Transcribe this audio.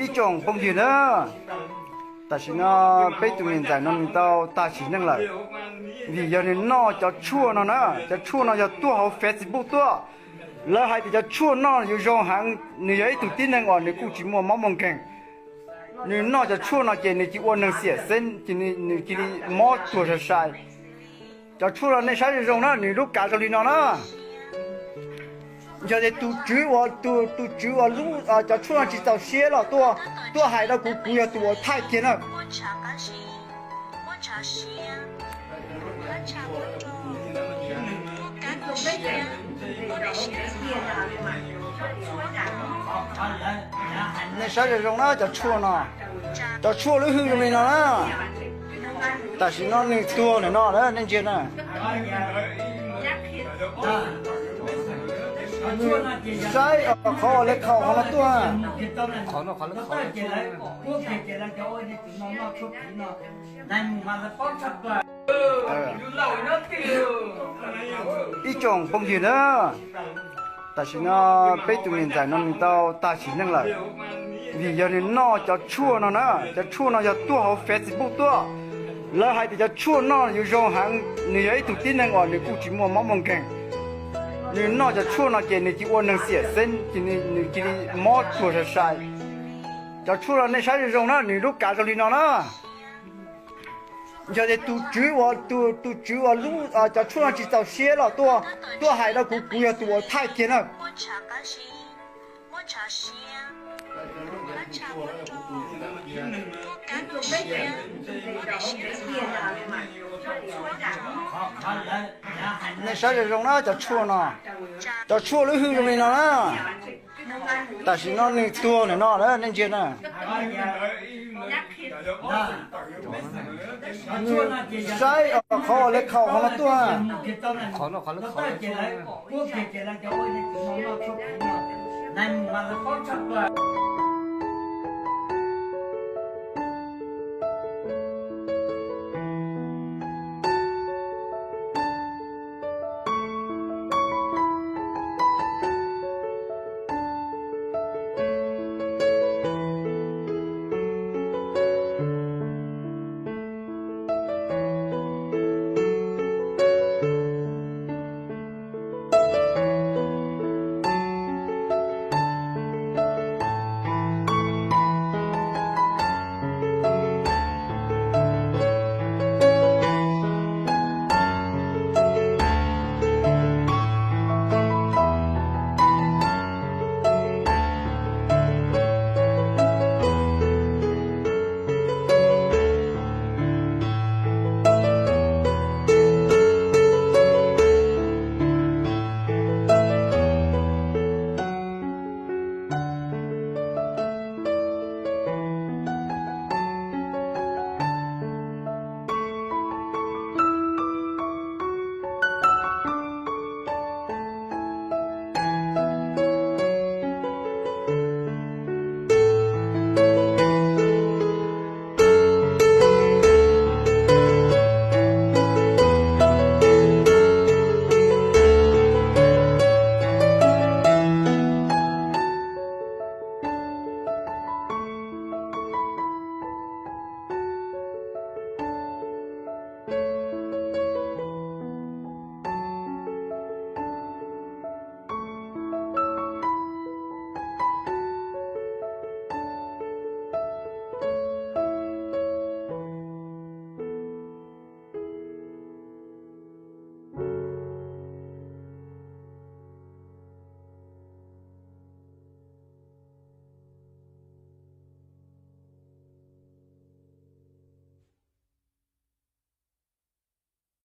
Ib tsoom phooj ywg na, tam sim no peb tus niam ntxawm no nws tau tag sim neej lawm, vim yog nws noj cov tshuaj no na. Cov tshuaj no yog tuaj hauv Facebook tuaj. Lawv hais tias cov tshuaj no yuav zoo heev, nws yog ib tug tib neeg uas nws kuj tsis muaj mob muaj nkeeg. Nws noj cov tshuaj no ces nws cia li ua neeg xiam xeeb, ces nws cia li mob tuag sai sai. Cov tshuaj no nej saib zoo zoo na, nws lub kav zoo li no na. Yog tias tus tswv uas, tus, tus tswv uas lub, cov tshuaj no tsis txaus siab los tuaj, tuaj hais rau kuv, kuv yog tus uas thaij kiag na. Nej saib zoo zoo na, cov tshuaj no, cov tshuaj lub hwj zoo li no na. Tam sim no nws tuag ntawm no lawm, nej ntsia na. Saib qhov uas lawv khaum qhov no tuaj. Ib tsoom phooj ywg na, tam sim no peb tus niam ntxawm no nws tau tag sim neej lawm, vim yog nws noj cov tshuaj no na. Cov tshuaj no yog tuaj hauv Facebook tuaj. Lawv hais tias cov tshuaj no yuav zoo heev, nws yog ib tug tib neeg uas nws kuj tsis muaj mob muaj nkeeg. Nws noj cov tshuaj no ces nws cia li ua neeg xiam xeeb, ces nws cia li mob tuag sai sai. Cov tshuaj no nej saib zoo zoo na, nws lub kav zoo li no na. Yog tias tus tswv uas, tus, tus tswv uas lub, cov tshuaj no tsis txaus siab los tuaj, tuaj hais rau kuv, kuv yog tus uas thaij kiag na. Nej saib zoo zoo na, cov tshuaj no, cov tshuaj lub hwj zoo li no na. Tam sim no nws tuag ntawm no lawm, nej ntsia na. Saib qhov uas lawv khaum qhov no tuaj.